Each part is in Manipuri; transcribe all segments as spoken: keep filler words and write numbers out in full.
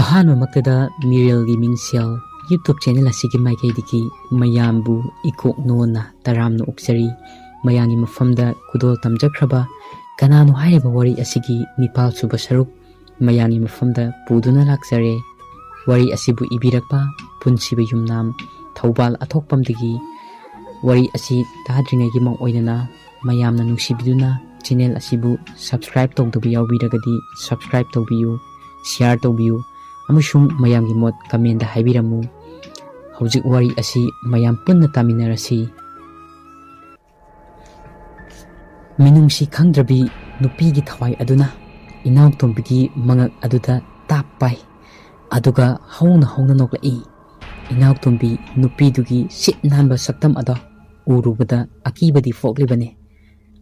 ꯑꯍꯥꯟꯕꯃꯛꯇꯗ ꯃꯤꯔꯦꯜꯒꯤ ꯃꯤꯡꯁꯦꯜ YouTube ꯆꯦꯅꯦꯜ ꯑꯁꯤꯒꯤ ꯃꯥꯏꯀꯩꯗꯒꯤ ꯃꯌꯥꯝꯕꯨ ꯏꯀꯣꯛ ꯅꯣꯟꯅ ꯇꯔꯥꯝꯅ ꯑꯣꯛꯆꯔꯤ꯫ ꯃꯌꯥꯝꯒꯤ ꯃꯐꯝꯗ ꯈꯨꯗꯣꯜ ꯇꯝꯖꯈ꯭ꯔꯕ ꯀꯅꯥꯅꯣ ꯍꯥꯏꯔꯤꯕ ꯋꯥꯔꯤ ꯑꯁꯤꯒꯤ ꯅꯤꯄꯥꯜ ꯁꯨꯕ ꯁꯔꯨꯛ ꯃꯌꯥꯝꯒꯤ ꯃꯐꯝꯗ ꯄꯨꯗꯨꯅ ꯂꯥꯛꯆꯔꯦ꯫ ꯋꯥꯔꯤ ꯑꯁꯤꯕꯨ ꯏꯕꯤꯔꯛꯄ ꯄꯨꯟꯁꯤꯕ ꯌꯨꯝꯅꯥꯝ ꯊꯧꯕꯥꯜ ꯑꯊꯣꯛꯄꯝꯗꯒꯤ꯫ ꯋꯥꯔꯤ ꯑꯁꯤ ꯇꯥꯗ꯭ꯔꯤꯉꯩꯒꯤ ꯃꯥꯡꯑꯣꯏꯅꯅ ꯃꯌꯥꯝꯅ ꯅꯨꯡꯁꯤꯕꯤꯗꯨꯅ ꯆꯦꯅꯦꯜ ꯑꯁꯤꯕꯨ subscribe ꯇꯧꯗꯕ ꯌꯥꯎꯕꯤꯔꯒꯗꯤ subscribe ꯇꯧꯕꯤꯌꯨ, share ꯇꯧꯕꯤꯌꯨ, ꯑꯃꯁꯨꯡ ꯃꯌꯥꯝꯒꯤ ꯃꯣꯠ comment ꯍꯥꯏꯕꯤꯔꯝꯃꯨ꯫ ꯍꯧꯖꯤꯛ ꯋꯥꯔꯤ ꯑꯁꯤ ꯃꯌꯥꯝ ꯄꯨꯟꯅ ꯇꯥꯃꯤꯟꯅꯔꯁꯤ꯫ ꯃꯤꯅꯨꯡꯁꯤ ꯈꯪꯗ꯭ꯔꯕꯤ ꯅꯨꯄꯤꯒꯤ ꯊꯋꯥꯏ ꯑꯗꯨꯅ ꯏꯅꯥꯎꯇꯣꯝꯕꯤꯒꯤ ꯃꯉꯛ ꯑꯗꯨꯗ ꯇꯥꯞ ꯄꯥꯏ, ꯑꯗꯨꯒ ꯍꯧꯅ ꯍꯧꯅ ꯅꯣꯛꯂꯛꯏ꯫ ꯏꯅꯥꯎꯇꯣꯝꯕꯤ ꯅꯨꯄꯤꯗꯨꯒꯤ ꯁꯤꯠ ꯅꯥꯟꯕ ꯁꯛꯇꯝ ꯑꯗꯣ ꯎꯔꯨꯕꯗ ꯑꯀꯤꯕꯗꯤ ꯄꯣꯛꯂꯤꯕꯅꯤ꯫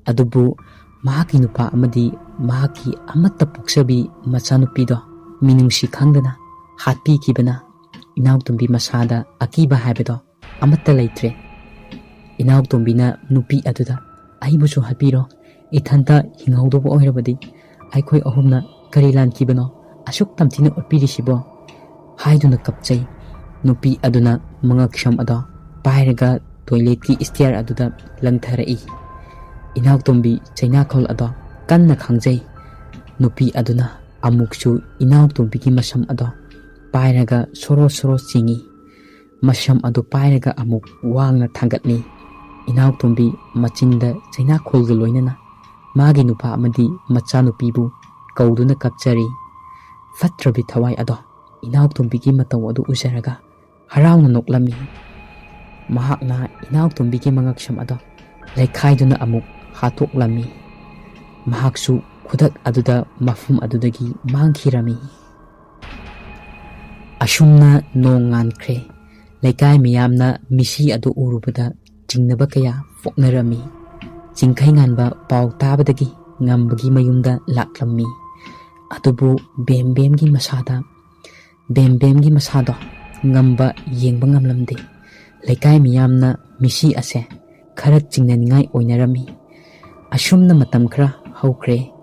ꯑꯗꯨꯕꯨ ꯃꯍꯥꯛꯀꯤ ꯅꯨꯄꯥ ꯑꯃꯗꯤ ꯃꯍꯥꯛꯀꯤ ꯑꯃꯠꯇ ꯄꯣꯛꯆꯕꯤ ꯃꯆꯥꯅꯨꯄꯤꯗꯣ ꯃꯤꯅꯨꯡꯁꯤ ꯈꯪꯗꯅ ꯍꯥꯠꯄꯤꯈꯤꯕꯅ ꯏꯅꯥꯎꯇꯣꯝꯕꯤ ꯃꯁꯥꯗ ꯑꯀꯤꯕ ꯍꯥꯏꯕꯗꯣ ꯑꯃꯠꯇ ꯂꯩꯇ꯭ꯔꯦ꯫ ꯏꯅꯥꯎꯇꯣꯝꯕꯤꯅ ꯅꯨꯄꯤ ꯑꯗꯨꯗ, "ꯑꯩꯕꯨꯁꯨ ꯍꯥꯠꯄꯤꯔꯣ, ꯏꯊꯟꯇ ꯍꯤꯡꯍꯧꯗꯧꯕ ꯑꯣꯏꯔꯕꯗꯤ ꯑꯩꯈꯣꯏ ꯑꯍꯨꯝꯅ ꯀꯔꯤ ꯂꯥꯟꯈꯤꯕꯅꯣ ꯑꯁꯨꯛ ꯇꯝꯊꯤꯅ ꯑꯣꯠꯄꯤꯔꯤꯁꯤꯕꯣ?" ꯍꯥꯏꯗꯨꯅ ꯀꯞꯆꯩ꯫ ꯅꯨꯄꯤ ꯑꯗꯨꯅ ꯃꯉꯛꯁꯝ ꯑꯗꯣ ꯄꯥꯏꯔꯒ toiletꯀꯤ stair ꯑꯗꯨꯗ ꯂꯪꯊꯔꯛꯏ꯫ ꯏꯅꯥꯎꯇꯣꯝꯕꯤ ꯆꯩꯅꯥꯈꯣꯜ ꯑꯗꯣ ꯀꯟꯅ ꯈꯥꯡꯖꯩ꯫ ꯅꯨꯄꯤ ꯑꯗꯨꯅ ꯑꯃꯨꯛꯁꯨ ꯏꯅꯥꯎꯇꯣꯝꯕꯤꯒꯤ ꯃꯁꯝ ꯑꯗꯣ ꯄꯥꯏꯔꯒ ꯁꯣꯔꯣ ꯁꯣꯔꯣ ꯆꯤꯡꯏ꯫ ꯃꯁꯝ ꯑꯗꯨ ꯄꯥꯏꯔꯒ ꯑꯃꯨꯛ ꯋꯥꯡꯅ ꯊꯥꯡꯒꯠꯂꯤ꯫ ꯏꯅꯥꯎꯇꯣꯝꯕꯤ ꯃꯆꯤꯟꯗ ꯆꯩꯅꯥꯈꯣꯜꯒ ꯂꯣꯏꯅꯅ ꯃꯥꯒꯤ ꯅꯨꯄꯥ ꯑꯃꯗꯤ ꯃꯆꯥꯅꯨꯄꯤꯕꯨ ꯀꯧꯗꯨꯅ ꯀꯞꯆꯔꯤ꯫ ꯐꯠꯇ꯭ꯔꯕꯤ ꯊꯋꯥꯏ ꯑꯗꯣ ꯏꯅꯥꯎꯇꯣꯝꯕꯤꯒꯤ ꯃꯇꯧ ꯑꯗꯨ ꯎꯖꯔꯒ ꯍꯔꯥꯎꯅ ꯅꯣꯛꯂꯝꯃꯤ꯫ ꯃꯍꯥꯛꯅ ꯏꯅꯥꯎꯇꯣꯝꯕꯤꯒꯤ ꯃꯉꯛꯁꯝ ꯑꯗꯣ ꯂꯩꯈꯥꯏꯗꯨꯅ ꯑꯃꯨꯛ ꯍꯥꯠꯇꯣꯛꯂꯝꯃꯤ꯫ ꯃꯍꯥꯛꯁꯨ ꯈꯨꯗꯛ ꯑꯗꯨꯗ ꯃꯐꯝ ꯑꯗꯨꯗꯒꯤ ꯃꯥꯡꯈꯤꯔꯝꯃꯤ꯫ ꯑꯁꯨꯝꯅ ꯅꯣꯡ ꯉꯥꯟꯈ꯭ꯔꯦ꯫ ꯂꯩꯀꯥꯏ ꯃꯤꯌꯥꯝꯅ ꯃꯤꯁꯤ ꯑꯗꯨ ꯎꯔꯨꯕꯗ ꯆꯤꯡꯅꯕ ꯀꯌꯥ ꯄꯣꯛꯅꯔꯝꯃꯤ꯫ ꯆꯤꯡꯈꯩꯉꯥꯟꯕ ꯄꯥꯎ ꯇꯥꯕꯗꯒꯤ ꯉꯝꯕꯒꯤ ꯃꯌꯨꯝꯗ ꯂꯥꯛꯂꯝꯃꯤ꯫ ꯑꯗꯨꯕꯨ ꯕꯦꯝꯕꯦꯝꯒꯤ ꯃꯁꯥꯗ, ꯕꯦꯝꯕꯦꯝꯒꯤ ꯃꯁꯥꯗꯣ ꯉꯝꯕ ꯌꯦꯡꯕ ꯉꯝꯂꯝꯗꯦ꯫ ꯂꯩꯀꯥꯏ ꯃꯤꯌꯥꯝꯅ ꯃꯤꯁꯤ ꯑꯁꯦ ꯈꯔ ꯆꯤꯡꯅꯅꯤꯡꯉꯥꯏ ꯑꯣꯏꯅꯔꯝꯃꯤ꯫ ꯑꯁꯨꯝꯅ ꯃꯇꯝ ꯈꯔ ꯍꯧꯈ꯭ꯔꯦ꯫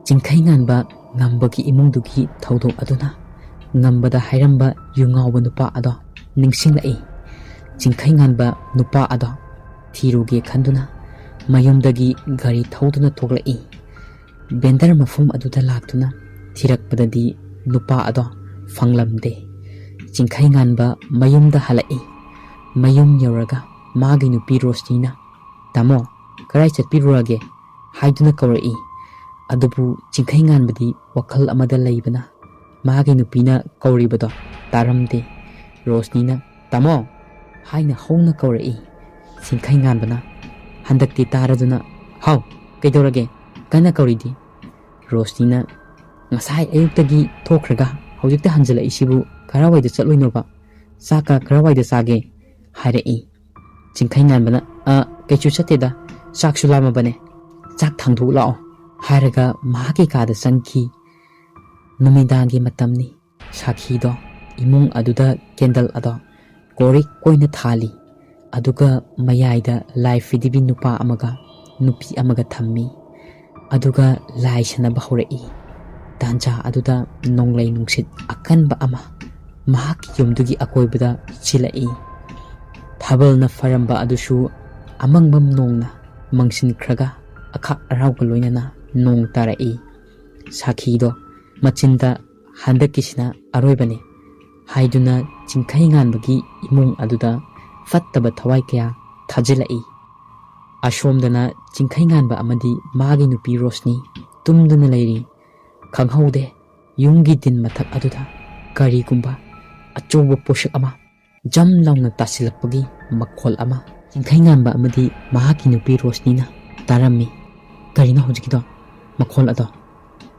ꯆꯤꯡꯈꯩꯉꯥꯟꯕ ꯉꯝꯕꯒꯤ ꯏꯃꯨꯡꯗꯨꯒꯤ ꯊꯧꯗꯣꯛ ꯑꯗꯨꯅ ꯉꯝꯕꯗ ꯍꯥꯏꯔꯝꯕ ꯌꯨ ꯉꯥꯎꯕ ꯅꯨꯄꯥ ꯑꯗꯣ ꯅꯤꯡꯁꯤꯡꯂꯛꯏ꯫ ꯆꯤꯡꯈꯩ ꯉꯥꯟꯕ ꯅꯨꯄꯥ ꯑꯗꯣ ꯊꯤꯔꯨꯒꯦ ꯈꯟꯗꯨꯅ ꯃꯌꯨꯝꯗꯒꯤ ꯒꯥꯔꯤ ꯊꯧꯗꯨꯅ ꯊꯣꯛꯂꯛꯏ꯫ ꯕꯦꯟꯗꯔ ꯃꯐꯝ ꯑꯗꯨꯗ ꯂꯥꯛꯇꯨꯅ ꯊꯤꯔꯛꯄꯗꯗꯤ ꯅꯨꯄꯥ ꯑꯗꯣ ꯐꯪꯂꯝꯗꯦ꯫ ꯆꯤꯡꯈꯩ ꯉꯥꯟꯕ ꯃꯌꯨꯝꯗ ꯍꯜꯂꯛꯏ꯫ ꯃꯌꯨꯝ ꯌꯧꯔꯒ ꯃꯥꯒꯤ ꯅꯨꯄꯤ ꯔꯣꯁꯅꯤꯅ, "ꯇꯥꯃꯣ, ꯀꯗꯥꯏ ꯆꯠꯄꯤꯔꯨꯔꯒꯦ?" ꯍꯥꯏꯗꯨꯅ ꯀꯧꯔꯛꯏ꯫ ꯑꯗꯨꯕꯨ ꯆꯤꯡꯈꯩ ꯉꯥꯟꯕꯗꯤ ꯋꯥꯈꯜ ꯑꯃꯗ ꯂꯩꯕꯅ ꯃꯥꯒꯤ ꯅꯨꯄꯤꯅ ꯀꯧꯔꯤꯕꯗꯣ ꯇꯥꯔꯝꯗꯦ꯫ ꯔꯣꯁꯅꯤꯅ, "ꯇꯥꯃꯣ!" ꯍꯥꯏꯅ ꯍꯧꯅ ꯀꯧꯔꯛꯏ꯫ ꯆꯤꯡꯈꯩ ꯉꯥꯟꯕꯅ ꯍꯟꯗꯛꯇꯤ ꯇꯥꯔꯗꯨꯅ, "ꯍꯥꯎ, ꯀꯩꯗꯧꯔꯒꯦ? ꯀꯟꯅ ꯀꯧꯔꯤꯗꯤ?" ꯔꯣꯁꯅꯤꯅ, "ꯉꯁꯥꯏ ꯑꯌꯨꯛꯇꯒꯤ ꯊꯣꯛꯈ꯭ꯔꯒ ꯍꯧꯖꯤꯛꯇ ꯍꯟꯖꯤꯜꯂꯛꯏꯁꯤꯕꯨ ꯀꯔꯥꯏꯋꯥꯏꯗ ꯆꯠꯂꯨꯏꯅꯣꯕ? ꯆꯥꯛꯀ ꯀꯔꯥꯏꯋꯥꯏꯗ ꯆꯥꯒꯦ?" ꯍꯥꯏꯔꯛꯏ꯫ ꯆꯤꯡꯈꯩ ꯉꯥꯟꯕꯅ, "ꯑ, ꯀꯩꯁꯨ ꯆꯠꯇꯦꯗ, ꯆꯥꯛꯁꯨ ꯂꯥꯝꯃꯕꯅꯦ, ꯆꯥꯛ ꯊꯥꯡꯗꯣꯛꯎ ꯂꯥꯛꯑꯣ" ꯍꯥꯏꯔꯒ ꯃꯍꯥꯛꯀꯤ ꯀꯥꯗ ꯆꯪꯈꯤ꯫ ꯅꯨꯃꯤꯗꯥꯡꯒꯤ ꯃꯇꯝꯅꯤ꯫ ꯁꯥꯈꯤꯗꯣ ꯏꯃꯨꯡ ꯑꯗꯨꯗ ꯀꯦꯟꯗꯜ ꯑꯗꯣ ꯀꯣꯔꯤꯛ ꯀꯣꯏꯅ ꯊꯥꯜꯂꯤ꯫ ꯑꯗꯨꯒ ꯃꯌꯥꯏꯗ ꯂꯥꯏ ꯐꯤꯗꯤꯕꯤ ꯅꯨꯄꯥ ꯑꯃꯒ ꯅꯨꯄꯤ ꯑꯃꯒ ꯊꯝꯃꯤ꯫ ꯑꯗꯨꯒ ꯂꯥꯏ ꯁꯥꯟꯅꯕ ꯍꯧꯔꯛꯏ꯫ ꯇꯥꯟꯖꯥ ꯑꯗꯨꯗ ꯅꯣꯡꯂꯩ ꯅꯨꯡꯁꯤꯠ ꯑꯀꯟꯕ ꯑꯃ ꯃꯍꯥꯛꯀꯤ ꯌꯨꯝꯗꯨꯒꯤ ꯑꯀꯣꯏꯕꯗ ꯁꯤꯜꯂꯛꯏ꯫ ꯊꯥꯕꯜꯅ ꯐꯔꯝꯕ ꯑꯗꯨꯁꯨ ꯑꯃꯪꯕ ꯅꯣꯡꯅ ꯃꯪꯁꯤꯟꯈ꯭ꯔꯒ ꯑꯈꯥꯛ ꯑꯔꯥꯎꯒ ꯂꯣꯏꯅꯅ ꯅꯣꯡ ꯇꯥꯔꯛꯏ꯫ ꯁꯥꯈꯤꯗꯣ ꯃꯆꯤꯟꯗ, "ꯍꯟꯗꯛꯀꯤꯁꯤꯅ ꯑꯔꯣꯏꯕꯅꯤ" ꯍꯥꯏꯗꯨꯅ ꯆꯤꯡꯈꯩ ꯉꯥꯟꯕꯒꯤ ꯏꯃꯨꯡ ꯑꯗꯨꯗ ꯐꯠꯇꯕ ꯊꯋꯥꯏ ꯀꯌꯥ ꯊꯥꯖꯤꯜꯂꯛꯏ꯫ ꯑꯁꯣꯝꯗꯅ ꯆꯤꯡꯈꯩ ꯉꯥꯟꯕ ꯑꯃꯗꯤ ꯃꯥꯒꯤ ꯅꯨꯄꯤ ꯔꯣꯁꯅꯤ ꯇꯨꯝꯗꯨꯅ ꯂꯩꯔꯤ꯫ ꯈꯪꯍꯧꯗꯦ, ꯌꯨꯝꯒꯤ ꯗꯤꯟ ꯃꯊꯛ ꯑꯗꯨꯗ ꯀꯔꯤꯒꯨꯝꯕ ꯑꯆꯧꯕ ꯄꯣꯠꯁꯛ ꯑꯃ ꯖꯝ ꯂꯥꯎꯅ ꯇꯥꯁꯤꯜꯂꯛꯄꯒꯤ ꯃꯈꯣꯜ ꯑꯃ ꯆꯤꯡꯈꯩ ꯉꯥꯟꯕ ꯑꯃꯗꯤ ꯃꯍꯥꯛꯀꯤ ꯅꯨꯄꯤ ꯔꯣꯁꯅꯤꯅ ꯇꯥꯔꯝꯃꯤ꯫ "ꯀꯔꯤꯅꯣ ꯍꯧꯖꯤꯛꯀꯤꯗꯣ ꯃꯈꯣꯜ ꯑꯗꯣ?"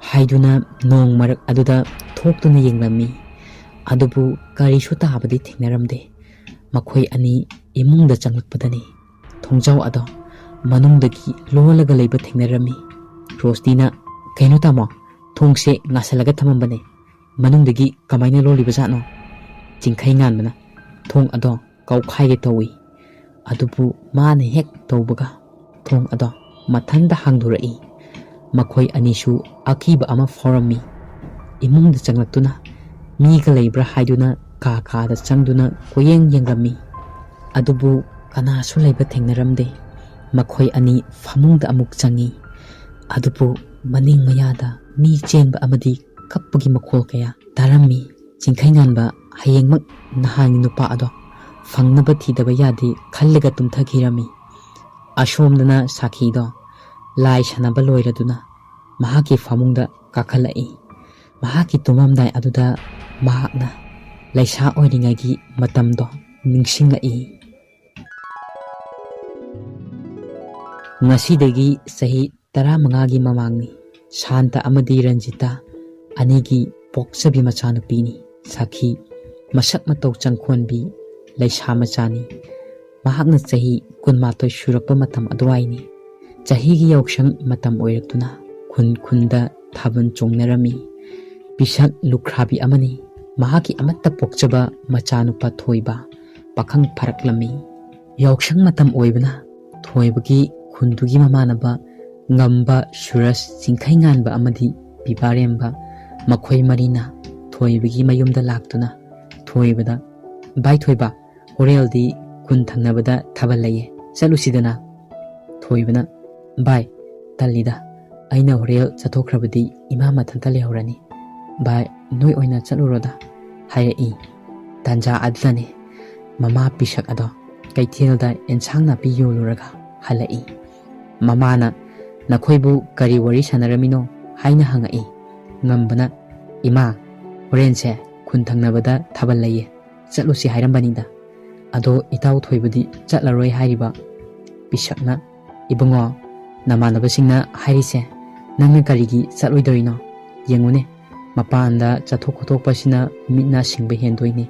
ꯍꯥꯏꯗꯨꯅ ꯅꯣꯡ ꯃꯔꯛ ꯑꯗꯨꯗ ꯊꯣꯛꯇꯨꯅ ꯌꯦꯡꯂꯝꯃꯤ꯫ ꯑꯗꯨꯕꯨ ꯀꯔꯤꯁꯨ ꯇꯥꯕꯗꯤ ꯊꯦꯡꯅꯔꯝꯗꯦ꯫ ꯃꯈꯣꯏ ꯑꯅꯤ ꯏꯃꯨꯡꯗ ꯆꯪꯂꯛꯄꯗꯅꯤ ꯊꯣꯡꯖꯥꯎ ꯑꯗꯣ ꯃꯅꯨꯡꯗꯒꯤ ꯂꯣꯜꯂꯒ ꯂꯩꯕ ꯊꯦꯡꯅꯔꯝꯃꯤ꯫ ꯔꯣꯁꯅꯤꯅ, "ꯀꯩꯅꯣ ꯇꯥꯃꯣ, ꯊꯣꯡꯁꯦ ꯉꯥꯁꯜꯂꯒ ꯊꯝꯃꯝꯕꯅꯦ, ꯃꯅꯨꯡꯗꯒꯤ ꯀꯃꯥꯏꯅ ꯂꯣꯜꯂꯤꯕꯖꯥꯠꯅꯣ?" ꯆꯤꯡꯈꯩ ꯉꯥꯟꯕꯅ ꯊꯣꯡ ꯑꯗꯣ ꯀꯥꯎꯈꯥꯏꯒꯦ ꯇꯧꯏ꯫ ꯑꯗꯨꯕꯨ ꯃꯥꯅ ꯍꯦꯛ ꯇꯧꯕꯒ ꯊꯣꯡ ꯑꯗꯣ ꯃꯊꯟꯇ ꯍꯥꯡꯗꯣꯔꯛꯏ꯫ ꯃꯈꯣꯏ ꯑꯅꯤꯁꯨ ꯑꯀꯤꯕ ꯑꯃ ꯐꯥꯎꯔꯝꯃꯤ꯫ ꯏꯃꯨꯡꯗ ꯆꯪꯂꯛꯇꯨꯅ ꯃꯤꯒ ꯂꯩꯕ꯭ꯔꯥ ꯍꯥꯏꯗꯨꯅ ꯀꯥ ꯀꯥꯗ ꯆꯪꯗꯨꯅ ꯀꯣꯏꯌꯦꯡ ꯌꯦꯡꯂꯝꯃꯤ꯫ ꯑꯗꯨꯕꯨ ꯀꯅꯥꯁꯨ ꯂꯩꯕ ꯊꯦꯡꯅꯔꯝꯗꯦ꯫ ꯃꯈꯣꯏ ꯑꯅꯤ ꯐꯃꯨꯡꯗ ꯑꯃꯨꯛ ꯆꯪꯉꯤ꯫ ꯑꯗꯨꯕꯨ ꯃꯅꯤꯡ ꯃꯌꯥꯗ ꯃꯤ ꯆꯦꯟꯕ ꯑꯃꯗꯤ ꯀꯞꯄꯒꯤ ꯃꯈꯣꯜ ꯀꯌꯥ ꯇꯥꯔꯝꯃꯤ꯫ ꯆꯤꯡꯈꯩꯉꯥꯟꯕ ꯍꯌꯦꯡꯃꯛ ꯅꯍꯥꯟꯒꯤ ꯅꯨꯄꯥ ꯑꯗꯣ ꯐꯪꯅꯕ ꯊꯤꯗꯕ ꯌꯥꯗꯦ ꯈꯜꯂꯒ ꯇꯨꯝꯊꯈꯤꯔꯝꯃꯤ꯫ ꯑꯁꯣꯝꯗꯅ ꯁꯥꯈꯤꯗꯣ ꯂꯥꯏ ꯁꯥꯟꯅꯕ ꯂꯣꯏꯔꯗꯨꯅ ꯃꯍꯥꯛꯀꯤ ꯐꯃꯨꯡꯗ ꯀꯥꯈꯠꯂꯛꯏ꯫ ꯃꯍꯥꯛꯀꯤ ꯇꯨꯝꯃꯝꯗꯥꯏ ꯑꯗꯨꯗ ꯃꯍꯥꯛꯅ ꯂꯩꯁꯥ ꯑꯣꯏꯔꯤꯉꯩꯒꯤ ꯃꯇꯝꯗꯣ ꯅꯤꯡꯁꯤꯡꯂꯛꯏ꯫ ꯉꯁꯤꯗꯒꯤ ꯆꯍꯤ ꯇꯔꯥꯃꯉꯥꯒꯤ ꯃꯃꯥꯡꯅꯤ꯫ ꯁꯥꯟꯇ ꯑꯃꯗꯤ ꯔꯟꯖꯤꯇꯥ ꯑꯅꯤꯒꯤ ꯄꯣꯛꯆꯕꯤ ꯃꯆꯥꯅꯨꯄꯤꯅꯤ꯫ ꯁꯥꯈꯤ ꯃꯁꯛ ꯃꯇꯧ ꯆꯪꯈꯣꯟꯕꯤ ꯂꯩꯁꯥ ꯃꯆꯥꯅꯤ꯫ ꯃꯍꯥꯛꯅ ꯆꯍꯤ ꯀꯨꯟꯃꯥꯊꯣꯏ ꯁꯨꯔꯛꯄ ꯃꯇꯝ ꯑꯗꯨꯋꯥꯏꯅꯤ꯫ ꯆꯍꯤꯒꯤ ꯌꯥꯎꯁꯪ ꯃꯇꯝ ꯑꯣꯏꯔꯛꯇꯨꯅ ꯈꯨꯟ ꯈꯨꯟꯗ ꯊꯥꯕꯜ ꯆꯣꯡꯅꯔꯝꯃꯤ꯫ ꯄꯤꯁꯛ ꯂꯨꯈ꯭ꯔꯥꯕꯤ ꯑꯃꯅꯤ꯫ ꯃꯍꯥꯛꯀꯤ ꯑꯃꯠꯇ ꯄꯣꯛꯆꯕ ꯃꯆꯥꯅꯨꯄꯥ ꯊꯣꯏꯕ ꯄꯥꯈꯪ ꯐꯥꯔꯛꯂꯝꯃꯤ꯫ ꯌꯥꯎꯁꯪ ꯃꯇꯝ ꯑꯣꯏꯕꯅ ꯊꯣꯏꯕꯒꯤ ꯈꯨꯟꯗꯨꯒꯤ ꯃꯃꯥꯟꯅꯕ ꯉꯝꯕ ꯁꯨꯔꯖ ꯆꯤꯡꯈꯩꯉꯥꯟꯕ ꯑꯃꯗꯤ ꯄꯤꯕꯥꯔꯦꯝꯕ ꯃꯈꯣꯏ ꯃꯔꯤꯅ ꯊꯣꯏꯕꯒꯤ ꯃꯌꯨꯝꯗ ꯂꯥꯛꯇꯨꯅ ꯊꯣꯏꯕꯗ, "ꯚꯥꯏ ꯊꯣꯏꯕ, ꯍꯣꯔꯦꯜꯗꯤ ꯈꯨꯟ ꯊꯪꯅꯕꯗ ꯊꯥꯕꯜ ꯂꯩꯌꯦ, ꯆꯠꯂꯨꯁꯤꯗꯅ?" ꯊꯣꯏꯕꯅ, "ꯚꯥꯏ, ꯇꯜꯂꯤꯗ, ꯑꯩꯅ ꯍꯣꯔꯦꯜ ꯆꯠꯊꯣꯛꯈ꯭ꯔꯕꯗꯤ ꯏꯃꯥ ꯃꯊꯟꯇ ꯂꯩꯍꯧꯔꯅꯤ꯫ ꯚꯥꯏ, ꯅꯣꯏ ꯑꯣꯏꯅ ꯆꯠꯂꯨꯔꯣꯗ" ꯍꯥꯏꯔꯛꯏ꯫ ꯇꯥꯟꯖꯥ ꯑꯗꯨꯗꯅꯤ ꯃꯃꯥ ꯄꯤꯁꯛ ꯑꯗꯣ ꯀꯩꯊꯦꯜꯗ ꯑꯦꯟꯁꯥꯡ ꯅꯥꯄꯤ ꯌꯣꯜꯂꯨꯔꯒ ꯍꯜꯂꯛꯏ꯫ ꯃꯃꯥꯅ, "ꯅꯈꯣꯏꯕꯨ ꯀꯔꯤ ꯋꯥꯔꯤ ꯁꯥꯟꯅꯔꯝꯃꯤꯅꯣ?" ꯍꯥꯏꯅ ꯍꯪꯉꯛꯏ꯫ ꯉꯝꯕꯅ, "ꯏꯃꯥ, ꯍꯣꯔꯦꯟꯁꯦ ꯈꯨꯟ ꯊꯪꯅꯕꯗ ꯊꯥꯕꯜ ꯂꯩꯌꯦ, ꯆꯠꯂꯨꯁꯤ ꯍꯥꯏꯔꯝꯕꯅꯤꯗ꯫ ꯑꯗꯣ ꯏꯇꯥꯎ ꯊꯣꯏꯕꯗꯤ ꯆꯠꯂꯔꯣꯏ ꯍꯥꯏꯔꯤꯕ?" ꯄꯤꯁꯛꯅ, "ꯏꯕꯨꯡꯉꯣ, ꯅꯃꯥꯟꯅꯕꯁꯤꯡꯅ ꯍꯥꯏꯔꯤꯁꯦ ꯅꯪꯅ ꯀꯔꯤꯒꯤ ꯆꯠꯂꯣꯏꯗꯧꯔꯤꯅꯣ? ꯌꯦꯡꯉꯨꯅꯦ, ꯃꯄꯥꯟꯗ ꯆꯠꯊꯣꯛ ꯈꯣꯠꯇꯣꯛꯄꯁꯤꯅ ꯃꯤꯠ ꯅꯥ ꯁꯤꯡꯕ ꯍꯦꯟꯗꯣꯏꯅꯤ꯫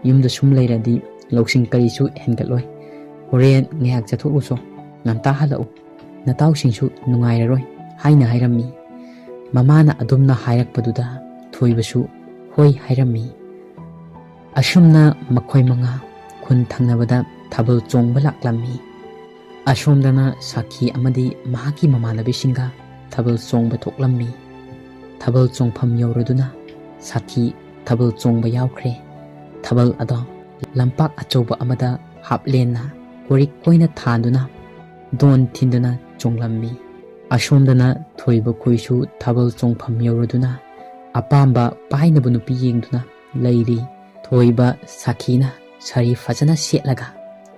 ꯌꯨꯝꯗ ꯁꯨꯝ ꯂꯩꯔꯗꯤ ꯂꯧꯁꯤꯡ ꯀꯔꯤꯁꯨ ꯍꯦꯟꯒꯠꯂꯣꯏ꯫ ꯍꯣꯔꯦꯟ ꯉꯥꯏꯍꯥꯛ ꯆꯠꯊꯣꯛꯎꯁꯣ, ꯉꯟꯇꯥ ꯍꯜꯂꯛꯎ꯫ ꯅꯇꯥꯎꯁꯤꯡꯁꯨ ꯅꯨꯡꯉꯥꯏꯔꯔꯣꯏ" ꯍꯥꯏꯅ ꯍꯥꯏꯔꯝꯃꯤ꯫ ꯃꯃꯥꯅ ꯑꯗꯨꯝꯅ ꯍꯥꯏꯔꯛꯄꯗꯨꯗ ꯊꯣꯏꯕꯁꯨ ꯍꯣꯏ ꯍꯥꯏꯔꯝꯃꯤ꯫ ꯑꯁꯨꯝꯅ ꯃꯈꯣꯏ ꯃꯉꯥ ꯈꯨꯟ ꯊꯪꯅꯕꯗ ꯊꯥꯕꯜ ꯆꯣꯡꯕ ꯂꯥꯛꯂꯝꯃꯤ꯫ ꯑꯁꯣꯝꯗꯅ ꯁꯥꯈꯤ ꯑꯃꯗꯤ ꯃꯍꯥꯛꯀꯤ ꯃꯃꯥꯟꯅꯕꯤꯁꯤꯡꯒ ꯊꯥꯕꯜ ꯆꯣꯡꯕ ꯊꯣꯛꯂꯝꯃꯤ꯫ ꯊꯥꯕꯜ ꯆꯣꯡꯐꯝ ꯌꯧꯔꯗꯨꯅ ꯁꯥꯈꯤ ꯊꯥꯕꯜ ꯆꯣꯡꯕ ꯌꯥꯎꯈ꯭ꯔꯦ꯫ ꯊꯥꯕꯜ ꯑꯗꯣ ꯂꯝꯄꯥꯛ ꯑꯆꯧꯕ ꯑꯃꯗ ꯍꯥꯞꯂꯦꯟꯅ ꯀꯣꯔꯤꯛ ꯀꯣꯏꯅ ꯊꯥꯟꯗꯨꯅ ꯗꯣꯟ ꯊꯤꯟꯗꯨꯅ ꯆꯣꯡꯂꯝꯃꯤ꯫ ꯑꯁꯣꯝꯗꯅ ꯊꯣꯏꯕ ꯈꯣꯏꯁꯨ ꯊꯥꯕꯜ ꯆꯣꯡꯐꯝ ꯌꯧꯔꯗꯨꯅ ꯑꯄꯥꯝꯕ ꯄꯥꯏꯅꯕ ꯅꯨꯄꯤ ꯌꯦꯡꯗꯨꯅ ꯂꯩꯔꯤ꯫ ꯊꯣꯏꯕ ꯁꯥꯈꯤꯅ ꯁꯥꯔꯤ ꯐꯖꯅ ꯁꯦꯠꯂꯒ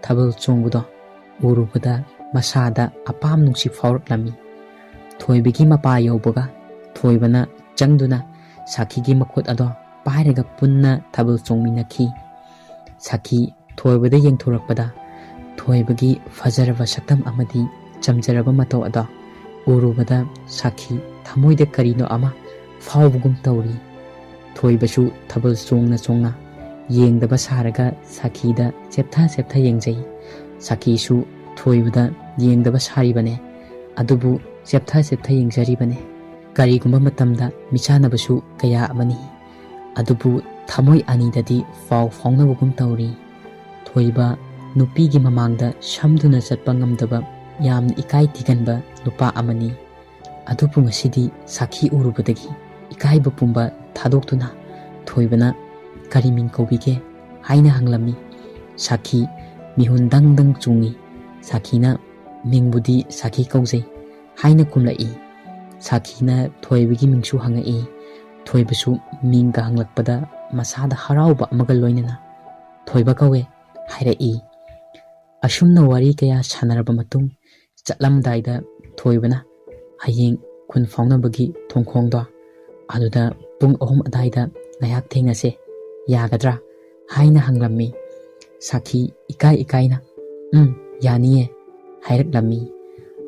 ꯊꯥꯕꯜ ꯆꯣꯡꯕꯗꯣ ꯎꯔꯨꯕꯗ ꯃꯁꯥꯗ ꯑꯄꯥꯝ ꯅꯨꯡꯁꯤ ꯐꯥꯎꯔꯛꯂꯝꯃꯤ꯫ ꯊꯣꯏꯕꯒꯤ ꯃꯄꯥ ꯌꯧꯕꯒ ꯊꯣꯏꯕꯅ ꯆꯪꯗꯨꯅ ꯁꯥꯈꯤꯒꯤ ꯃꯈꯨꯠ ꯑꯗꯣ ꯄꯥꯏꯔꯒ ꯄꯨꯟꯅ ꯊꯥꯕꯜ ꯆꯣꯡꯃꯤꯟꯅꯈꯤ꯫ ꯁꯥꯈꯤ ꯊꯣꯏꯕꯗ ꯌꯦꯡꯊꯣꯔꯛꯄꯗ ꯊꯣꯏꯕꯒꯤ ꯐꯖꯔꯕ ꯁꯛꯇꯝ ꯑꯃꯗꯤ ꯆꯝꯖꯔꯕ ꯃꯇꯧ ꯑꯗꯣ ꯎꯔꯨꯕꯗ ꯁꯥꯈꯤ ꯊꯃꯣꯏꯗ ꯀꯔꯤꯅꯣ ꯑꯃ ꯐꯥꯎꯕꯒꯨꯝ ꯇꯧꯔꯤ꯫ ꯊꯣꯏꯕꯁꯨ ꯊꯥꯕꯜ ꯆꯣꯡꯅ ꯆꯣꯡꯅ ꯌꯦꯡꯗꯕ ꯁꯥꯔꯒ ꯁꯥꯈꯤꯗ ꯆꯦꯞꯊ ꯆꯦꯞꯊ ꯌꯦꯡꯖꯩ꯫ ꯁꯥꯈꯤꯁꯨ ꯊꯣꯏꯕꯗ ꯌꯦꯡꯗꯕ ꯁꯥꯔꯤꯕꯅꯦ, ꯑꯗꯨꯕꯨ ꯆꯦꯞꯊ ꯆꯦꯞꯊ ꯌꯦꯡꯖꯔꯤꯕꯅꯦ꯫ ꯀꯔꯤꯒꯨꯝꯕ ꯃꯇꯝꯗ ꯃꯤꯆꯥꯟꯅꯕꯁꯨ ꯀꯌꯥ ꯑꯃꯅꯤ, ꯑꯗꯨꯕꯨ ꯊꯃꯣꯏ ꯑꯅꯤꯗꯗꯤ ꯄꯥꯎ ꯐꯥꯎꯅꯕꯒꯨꯝ ꯇꯧꯔꯤ꯫ ꯊꯣꯏꯕ ꯅꯨꯄꯤꯒꯤ ꯃꯃꯥꯡꯗ ꯁꯝꯗꯨꯅ ꯆꯠꯄ ꯉꯝꯗꯕ ꯌꯥꯝꯅ ꯏꯀꯥꯏ ꯊꯤꯒꯟꯕ ꯅꯨꯄꯥ ꯑꯃꯅꯤ꯫ ꯑꯗꯨꯕꯨ ꯉꯁꯤꯗꯤ ꯁꯥꯈꯤ ꯎꯔꯨꯕꯗꯒꯤ ꯏꯀꯥꯏꯕ ꯄꯨꯝꯕ ꯊꯥꯗꯣꯛꯇꯨꯅ ꯊꯣꯏꯕꯅ "ꯀꯔꯤ ꯃꯤꯡ ꯀꯧꯕꯤꯒꯦ?" ꯍꯥꯏꯅ ꯍꯪꯂꯝꯃꯤ꯫ ꯁꯥꯈꯤ ꯃꯤꯍꯨꯟ ꯗꯪ ꯗꯪ ꯆꯣꯡꯉꯤ꯫ ꯁꯥꯈꯤꯅ "ꯃꯤꯡꯕꯨꯗꯤ ꯁꯥꯈꯤ ꯀꯧꯖꯩ" ꯍꯥꯏꯅ ꯈꯨꯝꯂꯛꯏ꯫ ꯁꯥꯈꯤꯅ ꯊꯣꯏꯕꯒꯤ ꯃꯤꯡꯁꯨ ꯍꯪꯉꯛꯏ꯫ ꯊꯣꯏꯕꯁꯨ ꯃꯤꯡꯒ ꯍꯪꯂꯛꯄꯗ ꯃꯁꯥꯗ ꯍꯔꯥꯎꯕ ꯑꯃꯒ ꯂꯣꯏꯅꯅ "ꯊꯣꯏꯕ ꯀꯧꯋꯦ" ꯍꯥꯏꯔꯛꯏ꯫ ꯑꯁꯨꯝꯅ ꯋꯥꯔꯤ ꯀꯌꯥ ꯁꯥꯟꯅꯔꯕ ꯃꯇꯨꯡ ꯆꯠꯂꯝꯗꯥꯏꯗ ꯊꯣꯏꯕꯅ "ꯍꯌꯦꯡ ꯈꯨꯟ ꯐꯥꯎꯅꯕꯒꯤ ꯊꯣꯡꯈꯣꯡꯗꯣ ꯑꯗꯨꯗ ꯄꯨꯡ ꯑꯍꯨꯝ ꯑꯗꯥꯏꯗ ꯉꯥꯏꯍꯥꯛ ꯊꯦꯡꯅꯁꯦ, ꯌꯥꯒꯗ꯭ꯔꯥ?" ꯍꯥꯏꯅ ꯍꯪꯂꯝꯃꯤ꯫ ꯁꯥꯈꯤ ꯏꯀꯥꯏ ꯏꯀꯥꯏꯅ "ꯎꯝ, ꯌꯥꯅꯤꯌꯦ" ꯍꯥꯏꯔꯛꯂꯝꯃꯤ꯫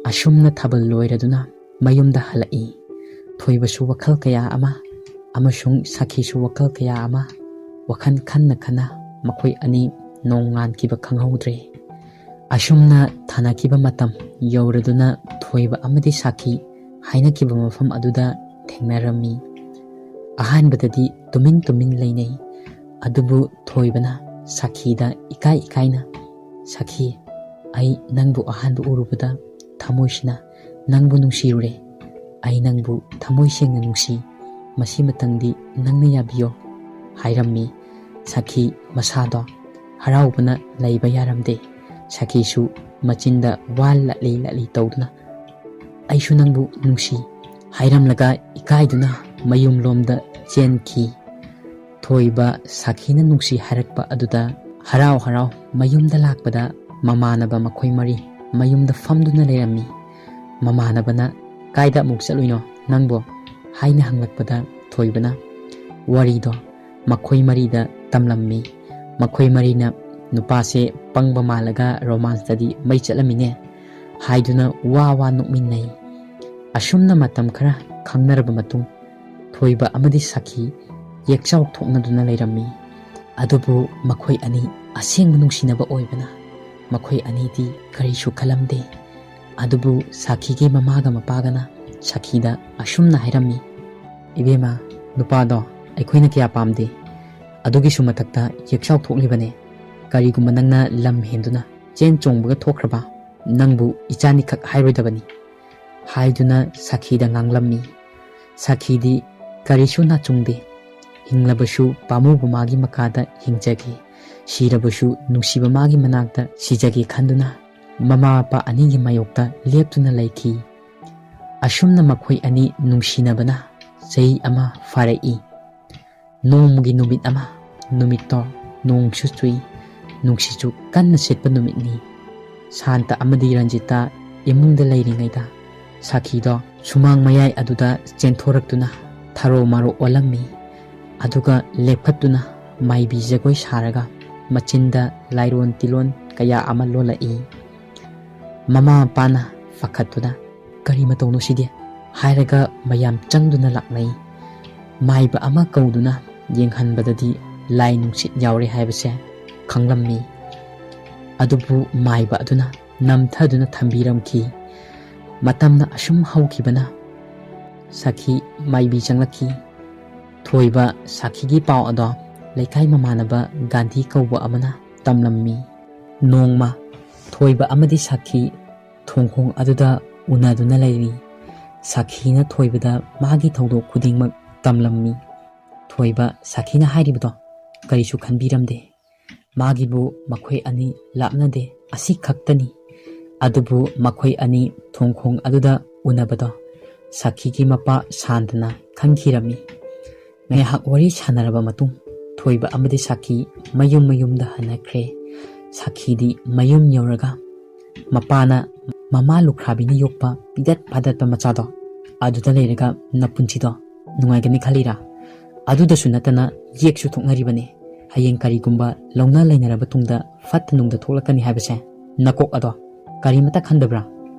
ꯑꯁꯨꯝꯅ ꯊꯥꯕꯜ ꯂꯣꯏꯔꯗꯨꯅ ꯃꯌꯨꯝꯗ ꯍꯜꯂꯛꯏ꯫ ꯊꯣꯏꯕꯁꯨ ꯋꯥꯈꯜ ꯀꯌꯥ ꯑꯃ ꯑꯃꯁꯨꯡ ꯁꯥꯈꯤꯁꯨ ꯋꯥꯈꯜ ꯀꯌꯥ ꯑꯃ ꯋꯥꯈꯜ ꯈꯟꯅ ꯈꯟꯅ ꯃꯈꯣꯏ ꯑꯅꯤ ꯅꯣꯡꯉꯥꯟꯈꯤꯕ ꯈꯪꯍꯧꯗ꯭ꯔꯦ꯫ ꯑꯁꯨꯝꯅ ꯊꯥꯅꯈꯤꯕ ꯃꯇꯝ ꯌꯧꯔꯗꯨꯅ ꯊꯣꯏꯕ ꯑꯃꯗꯤ ꯁꯥꯈꯤ ꯍꯥꯏꯅꯈꯤꯕ ꯃꯐꯝ ꯑꯗꯨꯗ ꯊꯦꯡꯅꯔꯝꯃꯤ꯫ ꯑꯍꯥꯟꯕꯗꯗꯤ ꯇꯨꯃꯤꯟ ꯇꯨꯃꯤꯟ ꯂꯩꯅꯩ꯫ ꯑꯗꯨꯕꯨ ꯊꯣꯏꯕꯅ ꯁꯥꯈꯤꯗ ꯏꯀꯥꯏ ꯏꯀꯥꯏꯅ, "ꯁꯥꯈꯤ, ꯑꯩ ꯅꯪꯕꯨ ꯑꯍꯥꯟꯕ ꯎꯔꯨꯕꯗ ꯊꯃꯣꯏꯁꯤꯅ ꯅꯪꯕꯨ ꯅꯨꯡꯁꯤꯔꯨꯔꯦ꯫ ꯑꯩ ꯅꯪꯕꯨ ꯊꯃꯣꯏ ꯁꯦꯡꯅ ꯅꯨꯡꯁꯤ꯫ ꯃꯁꯤꯃꯇꯪꯗꯤ ꯅꯪꯅ ꯌꯥꯕꯤꯌꯣ" ꯍꯥꯏꯔꯝꯃꯤ꯫ ꯁꯈꯤ ꯃꯁꯥꯗꯣ ꯍꯔꯥꯎꯕꯅ ꯂꯩꯕ ꯌꯥꯔꯝꯗꯦ꯫ ꯁꯈꯤꯁꯨ ꯃꯆꯤꯟꯗ ꯋꯥ ꯂꯠꯂꯤ ꯂꯠꯂꯤ ꯇꯧꯗꯨꯅ, "ꯑꯩꯁꯨ ꯅꯪꯕꯨ ꯅꯨꯡꯁꯤ" ꯍꯥꯏꯔꯝꯂꯒ ꯏꯀꯥꯏꯗꯨꯅ ꯃꯌꯨꯝꯂꯣꯝꯗ ꯆꯦꯟꯈꯤ꯫ ꯊꯣꯏꯕ ꯁꯈꯤꯅ ꯅꯨꯡꯁꯤ ꯍꯥꯏꯔꯛꯄ ꯑꯗꯨꯗ ꯍꯔꯥꯎ ꯍꯔꯥꯎ ꯃꯌꯨꯝꯗ ꯂꯥꯛꯄꯗ ꯃꯃꯥꯟꯅꯕ ꯃꯈꯣꯏ ꯃꯔꯤ ꯃꯌꯨꯝꯗ ꯐꯝꯗꯨꯅ ꯂꯩꯔꯝꯃꯤ꯫ ꯃꯃꯥꯟꯅꯕꯅ, "ꯀꯥꯏꯗ ꯑꯃꯨꯛ ꯆꯠꯂꯨꯏꯅꯣ ꯅꯪꯕꯣ?" ꯍꯥꯏꯅ ꯍꯪꯂꯛꯄꯗ ꯊꯣꯏꯕꯅ ꯋꯥꯔꯤꯗꯣ ꯃꯈꯣꯏ ꯃꯔꯤꯗ ꯇꯝꯂꯝꯃꯤ꯫ ꯃꯈꯣꯏ ꯃꯔꯤꯅ "ꯅꯨꯄꯥꯁꯦ ꯄꯪꯕ ꯃꯥꯜꯂꯒ ꯔꯣꯃꯥꯟꯁꯇꯗꯤ ꯃꯩ ꯆꯠꯂꯝꯃꯤꯅꯦ" ꯍꯥꯏꯗꯨꯅ ꯋꯥ ꯋꯥ ꯅꯣꯛꯃꯤꯟꯅꯩ꯫ ꯑꯁꯨꯝꯅ ꯃꯇꯝ ꯈꯔ ꯈꯪꯅꯔꯕ ꯃꯇꯨꯡ ꯊꯣꯏꯕ ꯑꯃꯗꯤ ꯁꯈꯤ ꯌꯦꯛꯆꯥꯎ ꯊꯣꯛꯅꯗꯨꯅ ꯂꯩꯔꯝꯃꯤ꯫ ꯑꯗꯨꯕꯨ ꯃꯈꯣꯏ ꯑꯅꯤ ꯑꯁꯦꯡꯕ ꯅꯨꯡꯁꯤꯅꯕ ꯑꯣꯏꯕꯅ ꯃꯈꯣꯏ ꯑꯅꯤꯗꯤ ꯀꯔꯤꯁꯨ ꯈꯜꯂꯝꯗꯦ꯫ ꯑꯗꯨꯕꯨ ꯁꯈꯤꯒꯤ ꯃꯃꯥꯒ ꯃꯄꯥꯒꯅ ꯁꯈꯤꯗ ꯑꯁꯨꯝꯅ ꯍꯥꯏꯔꯝꯃꯤ, "ꯏꯕꯦꯝꯃ, ꯅꯨꯄꯥꯗꯣ ꯑꯩꯈꯣꯏꯅ ꯀꯌꯥ ꯄꯥꯝꯗꯦ꯫ ꯑꯗꯨꯒꯤꯁꯨ ꯃꯊꯛꯇ ꯌꯦꯛꯆꯥꯎ ꯊꯣꯛꯂꯤꯕꯅꯦ꯫ ꯀꯔꯤꯒꯨꯝꯕ ꯅꯪꯅ ꯂꯝ ꯍꯦꯟꯗꯨꯅ ꯆꯦꯟ ꯆꯣꯡꯕꯒ ꯊꯣꯛꯈ꯭ꯔꯕ, ꯅꯪꯕꯨ ꯏꯆꯥꯅꯤꯈꯛ ꯍꯥꯏꯔꯣꯏꯗꯕꯅꯤ" ꯍꯥꯏꯗꯨꯅ ꯁꯈꯤꯗ ꯉꯥꯡꯂꯝꯃꯤ꯫ ꯁꯈꯤꯗꯤ ꯀꯔꯤꯁꯨ ꯅꯥꯆꯨꯡꯗꯦ꯫ ꯍꯤꯡꯂꯕꯁꯨ ꯄꯥꯝꯃꯨꯕ ꯃꯥꯒꯤ ꯃꯀꯥꯗ ꯍꯤꯡꯖꯒꯦ, ꯁꯤꯔꯕꯁꯨ ꯅꯨꯡꯁꯤꯕ ꯃꯥꯒꯤ ꯃꯅꯥꯛꯇ ꯁꯤꯖꯒꯦ ꯈꯟꯗꯨꯅ ꯃꯃꯥ ꯃꯄꯥ ꯑꯅꯤꯒꯤ ꯃꯥꯌꯣꯛꯇ ꯂꯦꯞꯇꯨꯅ ꯂꯩꯈꯤ꯫ ꯑꯁꯨꯝꯅ ꯃꯈꯣꯏ ꯑꯅꯤ ꯅꯨꯡꯁꯤꯅꯕꯅ ꯆꯍꯤ ꯑꯃ ꯐꯥꯔꯛꯏ꯫ ꯅꯣꯡꯃꯒꯤ ꯅꯨꯃꯤꯠ ꯑꯃ, ꯅꯨꯃꯤꯠꯇꯣ ꯅꯣꯡꯁꯨ ꯆꯨꯏ, ꯅꯨꯡꯁꯤꯠꯁꯨ ꯀꯟꯅ ꯁꯤꯠꯄ ꯅꯨꯃꯤꯠꯅꯤ꯫ ꯁꯥꯟꯇ ꯑꯃꯗꯤ ꯔꯟꯖꯤꯇꯥ ꯏꯃꯨꯡꯗ ꯂꯩꯔꯤꯉꯩꯗ ꯁꯈꯤꯗꯣ ꯁꯨꯃꯥꯡ ꯃꯌꯥꯏ ꯑꯗꯨꯗ ꯆꯦꯟꯊꯣꯔꯛꯇꯨꯅ ꯊꯔꯣ ꯃꯥꯔꯣ ꯑꯣꯜꯂꯝꯃꯤ꯫ ꯑꯗꯨꯒ ꯂꯦꯞꯈꯠꯇꯨꯅ ꯃꯥꯏꯕꯤ ꯖꯒꯣꯏ ꯁꯥꯔꯒ ꯃꯆꯤꯟꯗ ꯂꯥꯏꯔꯣꯟ ꯇꯤꯂꯣꯟ ꯀꯌꯥ ꯑꯃ ꯂꯣꯜꯂꯛꯏ꯫ ꯃꯃꯥ ꯃꯄꯥꯅ ꯄꯥꯈꯠꯇꯨꯅ, "ꯀꯔꯤ ꯃꯇꯧꯅꯣ ꯁꯤꯗꯤ?" ꯍꯥꯏꯔꯒ ꯃꯌꯥꯝ ꯆꯪꯗꯨꯅ ꯂꯥꯛꯅꯩ꯫ ꯃꯥꯏꯕ ꯑꯃ ꯀꯧꯗꯨꯅ ꯌꯦꯡꯍꯟꯕꯗꯗꯤ ꯂꯥꯏ ꯅꯨꯡꯁꯤꯠ ꯌꯥꯎꯔꯦ ꯍꯥꯏꯕꯁꯦ ꯈꯪꯂꯝꯃꯤ꯫ ꯑꯗꯨꯕꯨ ꯃꯥꯏꯕ ꯑꯗꯨꯅ ꯅꯝꯊꯗꯨꯅ ꯊꯝꯕꯤꯔꯝꯈꯤ꯫ ꯃꯇꯝꯅ ꯑꯁꯨꯝ ꯍꯧꯈꯤꯕꯅ ꯁꯈꯤ ꯃꯥꯏꯕꯤ ꯆꯪꯂꯛꯈꯤ꯫ ꯊꯣꯏꯕ ꯁꯈꯤꯒꯤ ꯄꯥꯎ ꯑꯗꯣ ꯂꯩꯀꯥꯏ ꯃꯃꯥꯟꯅꯕ ꯒꯥꯟꯙꯤ ꯀꯧꯕ ꯑꯃꯅ ꯇꯝꯂꯝꯃꯤ꯫ ꯅꯣꯡꯃ ꯊꯣꯏꯕ ꯑꯃꯗꯤ ꯁꯈꯤ ꯊꯣꯡꯈꯣꯡ ꯑꯗꯨꯗ ꯎꯅꯗꯨꯅ ꯂꯩꯔꯤ꯫ ꯁꯈꯤꯅ ꯊꯣꯏꯕꯗ ꯃꯥꯒꯤ ꯊꯧꯗꯣꯛ ꯈꯨꯗꯤꯡꯃꯛ ꯇꯝꯂꯝꯃꯤ꯫ ꯊꯣꯏꯕ ꯁꯥꯈꯤꯅ ꯍꯥꯏꯔꯤꯕꯗꯣ ꯀꯔꯤꯁꯨ ꯈꯟꯕꯤꯔꯝꯗꯦ꯫ ꯃꯥꯒꯤꯕꯨ ꯃꯈꯣꯏ ꯑꯅꯤ ꯂꯥꯞꯅꯗꯦ, ꯑꯁꯤ ꯈꯛꯇꯅꯤ꯫ ꯑꯗꯨꯕꯨ ꯃꯈꯣꯏ ꯑꯅꯤ ꯊꯣꯡꯈꯣꯡ ꯑꯗꯨꯗ ꯎꯅꯕꯗꯣ ꯁꯥꯈꯤꯒꯤ ꯃꯄꯥ ꯁꯥꯟꯇꯅ ꯈꯪꯈꯤꯔꯝꯃꯤ꯫ ꯉꯥꯏꯍꯥꯛ ꯋꯥꯔꯤ ꯁꯥꯟꯅꯔꯕ ꯃꯇꯨꯡ ꯊꯣꯏꯕ ꯑꯃꯗꯤ ꯁꯥꯈꯤ ꯃꯌꯨꯝ ꯃꯌꯨꯝꯗ ꯍꯟꯅꯈ꯭ꯔꯦ꯫ ꯁꯥꯈꯤꯗꯤ ꯃꯌꯨꯝ ꯌꯧꯔꯒ ꯃꯄꯥꯅ ꯃꯃꯥ ꯂꯨꯈ꯭ꯔꯥꯕꯤꯅ ꯌꯣꯛꯄ ꯄꯤꯗꯠ ꯐꯥꯗꯠꯄ ꯃꯆꯥꯗꯣ ꯑꯗꯨꯗ ꯂꯩꯔꯒ ꯅꯄꯨꯟꯁꯤꯗꯣ ꯅꯨꯡꯉꯥꯏꯒꯅꯤ ꯈꯜꯂꯤꯔꯥ? ꯑꯗꯨꯗꯁꯨ ꯅꯠꯇꯅ ꯌꯦꯛꯁꯨ ꯊꯣꯛꯅꯔꯤꯕꯅꯤ꯫ ꯍꯌꯦꯡ ꯀꯔꯤꯒꯨꯝꯕ ꯂꯧꯅ ꯂꯩꯅꯔꯕ ꯇꯨꯡꯗ ꯐꯠꯇ ꯅꯨꯡꯗ ꯊꯣꯛꯂꯛꯀꯅꯤ ꯍꯥꯏꯕꯁꯦ ꯅꯀꯣꯛ ꯑꯗꯣ ꯀꯔꯤꯃꯇ ꯈꯟꯗꯕ꯭ꯔꯥ?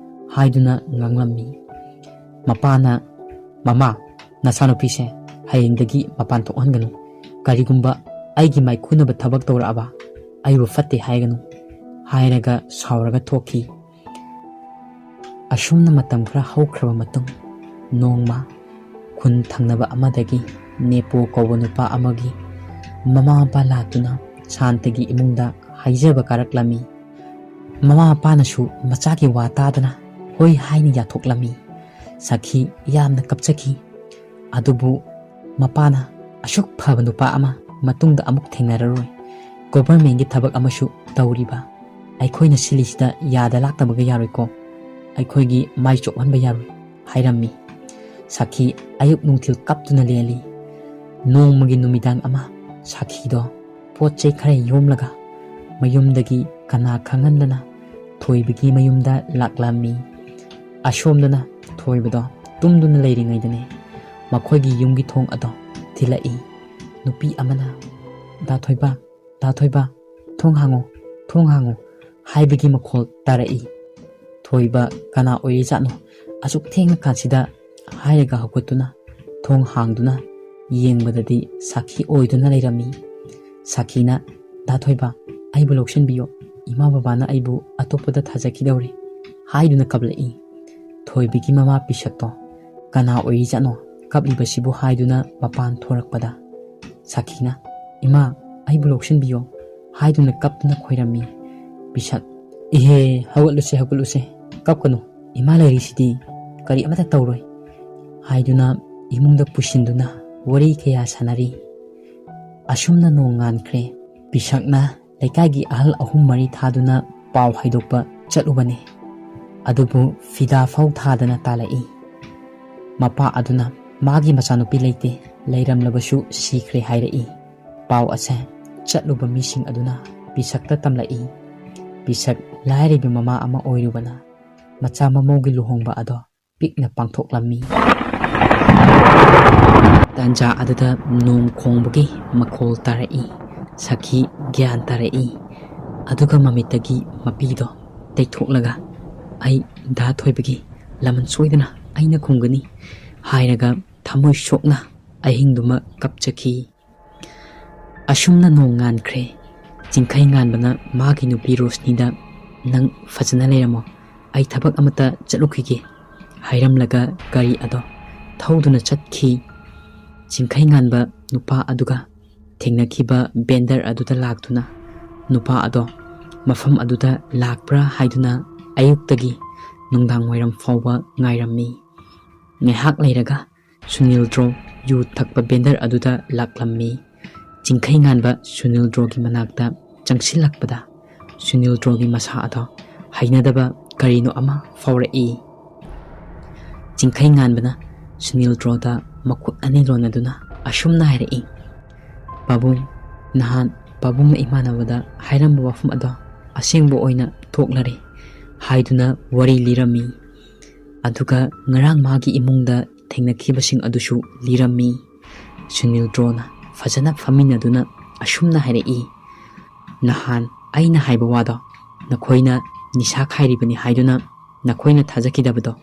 ꯍꯥꯏꯗꯨꯅ ꯉꯥꯡꯂꯝꯃꯤ꯫ ꯃꯄꯥꯅ, "ꯃꯃꯥ, ꯅꯆꯥꯅꯨꯄꯤꯁꯦ ꯍꯌꯦꯡꯗꯒꯤ ꯃꯄꯥꯟ ꯊꯣꯛꯍꯟꯒꯅꯨ꯫ ꯀꯔꯤꯒꯨꯝꯕ ꯑꯩꯒꯤ ꯃꯥꯏꯈꯨꯅꯕ ꯊꯕꯛ ꯇꯧꯔꯛꯑꯕ ꯑꯩꯕꯨ ꯐꯠꯇꯦ ꯍꯥꯏꯒꯅꯨ" ꯍꯥꯏꯔꯒ ꯁꯥꯎꯔꯒ ꯊꯣꯛꯈꯤ꯫ ꯑꯁꯨꯝꯅ ꯃꯇꯝ ꯈꯔ ꯍꯧꯈ꯭ꯔꯕ ꯃꯇꯨꯡ, ꯅꯣꯡꯃ ꯈꯨꯟ ꯊꯪꯅꯕ ꯑꯃꯗꯒꯤ ꯅꯦꯄꯣ ꯀꯧꯕ ꯅꯨꯄꯥ ꯑꯃꯒꯤ ꯃꯃꯥ ꯃꯄꯥ ꯂꯥꯛꯇꯨꯅ ꯁꯥꯟꯇꯒꯤ ꯏꯃꯨꯡꯗ ꯍꯥꯏꯖꯕ ꯀꯥꯔꯛꯂꯝꯃꯤ꯫ ꯃꯃꯥ ꯃꯄꯥꯅꯁꯨ ꯃꯆꯥꯒꯤ ꯋꯥ ꯇꯥꯗꯅ ꯍꯣꯏ ꯍꯥꯏꯅ ꯌꯥꯊꯣꯛꯂꯝꯃꯤ꯫ ꯁꯥꯈꯤ ꯌꯥꯝꯅ ꯀꯞꯆꯈꯤ꯫ ꯑꯗꯨꯕꯨ ꯃꯄꯥꯅ, "ꯑꯁꯨꯛ ꯐꯕ ꯅꯨꯄꯥ ꯑꯃ ꯃꯇꯨꯡꯗ ꯑꯃꯨꯛ ꯊꯦꯡꯅꯔꯔꯣꯏ꯫ ꯒꯣꯚꯔꯟꯃꯦꯟꯒꯤ ꯊꯕꯛ ꯑꯃꯁꯨ ꯇꯧꯔꯤꯕ꯫ ꯑꯩꯈꯣꯏꯅ ꯁꯤꯜꯂꯤꯁꯤꯗ ꯌꯥꯗ ꯂꯥꯛꯇꯕꯒ ꯌꯥꯔꯣꯏꯀꯣ꯫ ꯑꯩꯈꯣꯏꯒꯤ ꯃꯥꯏ ꯆꯣꯞꯍꯟꯕ ꯌꯥꯔꯣꯏ" ꯍꯥꯏꯔꯝꯃꯤ꯫ ꯁꯥꯈꯤ ꯑꯌꯨꯛ ꯅꯨꯡꯊꯤꯜ ꯀꯞꯇꯨꯅ ꯂꯦꯜꯂꯤ꯫ ꯅꯣꯡꯃꯒꯤ ꯅꯨꯃꯤꯗꯥꯡ ꯑꯃ ꯁꯥꯈꯤꯗꯣ ꯄꯣꯠ ꯆꯩ ꯈꯔ ꯌꯣꯝꯂꯒ ꯃꯌꯨꯝꯗꯒꯤ ꯀꯅꯥ ꯈꯪꯍꯟꯗꯅ ꯊꯣꯏꯕꯒꯤ ꯃꯌꯨꯝꯗ ꯂꯥꯛꯂꯝꯃꯤ꯫ ꯑꯁꯣꯝꯗꯅ ꯊꯣꯏꯕꯗꯣ ꯇꯨꯝꯗꯨꯅ ꯂꯩꯔꯤꯉꯩꯗꯅꯦ ꯃꯈꯣꯏꯒꯤ ꯌꯨꯝꯒꯤ ꯊꯣꯡ ꯑꯗꯣ ꯊꯤꯜꯂꯛꯏ꯫ ꯅꯨꯄꯤ ꯑꯃꯅ, "ꯗꯥ ꯊꯣꯏꯕ, ꯗꯥ ꯊꯣꯏꯕ, ꯊꯣꯡ ꯍꯥꯡꯉꯣ, ꯊꯣꯡ ꯍꯥꯡꯉꯣ" ꯍꯥꯏꯕꯒꯤ ꯃꯈꯣꯜ ꯇꯥꯔꯛꯏ꯫ ꯊꯣꯏꯕ ꯀꯅꯥ ꯑꯣꯏꯔꯤꯖꯥꯠꯅꯣ ꯑꯁꯨꯛ ꯊꯦꯡꯅ ꯀꯥꯟꯁꯤꯗ ꯍꯥꯏꯔꯒ ꯍꯧꯒꯠꯇꯨꯅ ꯊꯣꯡ ꯍꯥꯡꯗꯨꯅ ꯌꯦꯡꯕꯗꯗꯤ ꯁꯥꯈꯤ ꯑꯣꯏꯗꯨꯅ ꯂꯩꯔꯝꯃꯤ꯫ ꯁꯥꯈꯤꯅ, "ꯗꯥ ꯊꯣꯏꯕ, ꯑꯩꯕꯨ ꯂꯧꯁꯤꯟꯕꯤꯌꯣ, ꯏꯃꯥ ꯕꯕꯥꯅ ꯑꯩꯕꯨ ꯑꯇꯣꯞꯄꯗ ꯊꯥꯖꯈꯤꯗꯧꯔꯦ" ꯍꯥꯏꯗꯨꯅ ꯀꯞꯂꯛꯏ꯫ ꯊꯣꯏꯕꯤꯒꯤ ꯃꯃꯥ ꯄꯤꯁꯛꯇꯣ ꯀꯅꯥ ꯑꯣꯏꯔꯤꯖꯥꯠꯅꯣ ꯀꯞꯂꯤꯕꯁꯤꯕꯨ ꯍꯥꯏꯗꯨꯅ ꯃꯄꯥꯟ ꯊꯣꯔꯛꯄꯗ ꯁꯥꯈꯤꯅ, "ꯏꯃꯥ, ꯑꯩꯕꯨ ꯂꯧꯁꯤꯟꯕꯤꯌꯣ" ꯍꯥꯏꯗꯨꯅ ꯀꯞꯇꯨꯅ ꯈꯣꯏꯔꯝꯃꯤ꯫ ꯄꯤꯁꯛ, "ꯏꯍꯦ, ꯍꯧꯒꯠꯂꯨꯁꯦ, ꯍꯧꯒꯠꯂꯨꯁꯦ, ꯀꯞꯀꯅꯨ, ꯏꯃꯥ ꯂꯩꯔꯤꯁꯤꯗꯤ, ꯀꯔꯤ ꯑꯃꯠꯇ ꯇꯧꯔꯣꯏ" ꯍꯥꯏꯗꯨꯅ ꯏꯃꯨꯡꯗ ꯄꯨꯁꯤꯟꯗꯨꯅ ꯋꯥꯔꯤ ꯀꯌꯥ ꯁꯥꯟꯅꯔꯤ꯫ ꯑꯁꯨꯝꯅ ꯅꯣꯡ ꯉꯥꯟꯈ꯭ꯔꯦ꯫ ꯄꯤꯁꯛꯅ ꯂꯩꯀꯥꯏꯒꯤ ꯑꯍꯜ ꯑꯍꯨꯝ ꯃꯔꯤ ꯊꯥꯗꯨꯅ ꯄꯥꯎ ꯍꯥꯏꯗꯣꯛꯄ ꯆꯠꯂꯨꯕꯅꯤ꯫ ꯑꯗꯨꯕꯨ ꯐꯤꯗꯥ ꯐꯥꯎ ꯊꯥꯗꯅ ꯇꯥꯜꯂꯛꯏ꯫ ꯃꯄꯥ ꯑꯗꯨꯅ ꯃꯥꯒꯤ ꯃꯆꯥꯅꯨꯄꯤ ꯂꯩꯇꯦ, ꯂꯩꯔꯝꯂꯕꯁꯨ ꯁꯤꯈ꯭ꯔꯦ ꯍꯥꯏꯔꯛꯏ꯫ ꯄꯥꯎ ꯑꯁꯦ ꯆꯠꯂꯨꯕ ꯃꯤꯁꯤꯡ ꯑꯗꯨꯅ ꯄꯤꯁꯛꯇ ꯇꯝꯂꯛꯏ꯫ ꯄꯤꯁꯛ ꯂꯥꯏꯔꯕꯤ ꯃꯃꯥ ꯑꯃ ꯑꯣꯏꯔꯨꯕꯅ ꯃꯆꯥ ꯃꯃꯧꯒꯤ ꯂꯨꯍꯣꯡꯕ ꯑꯗꯣ ꯄꯤꯛꯅ ꯄꯥꯡꯊꯣꯛꯂꯝꯃꯤ꯫ ꯇꯥꯟꯖꯥ ꯑꯗꯨꯗ ꯅꯣꯡ ꯈꯣꯡꯕꯒꯤ ꯃꯈꯣꯜ ꯇꯥꯔꯛꯏ꯫ ꯁꯈꯤ ꯒ꯭ꯌꯥꯟ ꯇꯥꯔꯛꯏ꯫ ꯑꯗꯨꯒ ꯃꯃꯤꯠꯇꯒꯤ ꯃꯄꯤꯗꯣ ꯇꯩꯊꯣꯛꯂꯒ, "ꯑꯩ ꯗꯥ ꯊꯣꯏꯕꯒꯤ ꯂꯃꯟ ꯁꯣꯏꯗꯅ ꯑꯩꯅ ꯈꯨꯝꯒꯅꯤ" ꯍꯥꯏꯔꯒ ꯊꯃꯣꯏ ꯁꯣꯛꯅ ꯑꯍꯤꯡꯗꯨꯃ ꯀꯞꯆꯈꯤ꯫ ꯑꯁꯨꯝꯅ ꯅꯣꯡ ꯉꯥꯟꯈ꯭ꯔꯦ꯫ ꯆꯤꯡꯈꯩ ꯉꯥꯟꯕꯅ ꯃꯥꯒꯤ ꯅꯨꯄꯤ ꯔꯣꯁꯅꯤꯗ, "ꯅꯪ ꯐꯖꯅ ꯂꯩꯔꯝꯃꯣ, ꯑꯩ ꯊꯕꯛ ꯑꯃꯠꯇ ꯆꯠꯂꯨꯈꯤꯒꯦ" ꯍꯥꯏꯔꯝꯂꯒ ꯒꯥꯔꯤ ꯑꯗꯣ ꯊꯧꯗꯨꯅ ꯆꯠꯈꯤ꯫ ꯆꯤꯡꯈꯩ ꯉꯥꯟꯕ ꯅꯨꯄꯥ ꯑꯗꯨꯒ ꯊꯦꯡꯅꯈꯤꯕ ꯕꯦꯟꯗꯔ ꯑꯗꯨꯗ ꯂꯥꯛꯇꯨꯅ ꯅꯨꯄꯥ ꯑꯗꯣ ꯃꯐꯝ ꯑꯗꯨꯗ ꯂꯥꯛꯄ꯭ꯔꯥ ꯍꯥꯏꯗꯨꯅ ꯑꯌꯨꯛꯇꯒꯤ ꯅꯨꯡꯗꯥꯡ ꯋꯥꯏꯔꯝ ꯐꯥꯎꯕ ꯉꯥꯏꯔꯝꯃꯤ꯫ ꯉꯥꯏꯍꯥꯛ ꯂꯩꯔꯒ ꯁꯨꯅꯤꯜꯗ꯭ꯔꯣ ꯌꯨ ꯊꯛꯄ ꯕꯦꯟꯗꯔ ꯑꯗꯨꯗ ꯂꯥꯛꯂꯝꯃꯤ꯫ ꯆꯤꯡꯈꯩ ꯉꯥꯟꯕ ꯁꯨꯅꯤꯜꯗ꯭ꯔꯣꯒꯤ ꯃꯅꯥꯛꯇ ꯆꯪꯁꯤꯜꯂꯛꯄꯗ ꯁꯨꯅꯤꯜꯗ꯭ꯔꯣꯒꯤ ꯃꯁꯥ ꯑꯗꯣ ꯍꯩꯅꯗꯕ ꯀꯔꯤꯅꯣ ꯑꯃ ꯐꯥꯎꯔꯛꯏ꯫ ꯆꯤꯡꯈꯩ ꯉꯥꯟꯕꯅ ꯁꯨꯅꯤꯜꯗ꯭ꯔꯣꯗ ꯃꯈꯨꯠ ꯑꯅꯤ ꯂꯣꯟꯅꯗꯨꯅ ꯑꯁꯨꯝꯅ ꯍꯥꯏꯔꯛꯏ, "ꯄꯥꯕꯨꯡ, ꯅꯍꯥꯟ ꯄꯥꯕꯨꯡꯅ ꯏꯃꯥꯟꯅꯕꯗ ꯍꯥꯏꯔꯝꯕ ꯋꯥꯐꯝ ꯑꯗꯣ ꯑꯁꯦꯡꯕ ꯑꯣꯏꯅ ꯊꯣꯛꯂꯔꯦ" ꯍꯥꯏꯗꯨꯅ ꯋꯥꯔꯤ ꯂꯤꯔꯝꯃꯤ꯫ ꯑꯗꯨꯒ ꯉꯔꯥꯡ ꯃꯥꯒꯤ ꯏꯃꯨꯡꯗ ꯊꯦꯡꯅꯈꯤꯕꯁꯤꯡ ꯑꯗꯨꯁꯨ ꯂꯤꯔꯝꯃꯤ꯫ ꯁꯨꯅꯤꯜꯗ꯭ꯔꯣꯅ ꯐꯖꯅ ꯐꯝꯃꯤꯟꯅꯗꯨꯅ ꯑꯁꯨꯝꯅ ꯍꯥꯏꯔꯛꯏ, "ꯅꯍꯥꯟ ꯑꯩꯅ ꯍꯥꯏꯕ ꯋꯥꯗꯣ ꯅꯈꯣꯏꯅ ꯅꯤꯁꯥ ꯈꯥꯏꯔꯤꯕꯅꯤ ꯍꯥꯏꯗꯨꯅ ꯅꯈꯣꯏꯅ ꯊꯥꯖꯈꯤꯗꯕꯗꯣ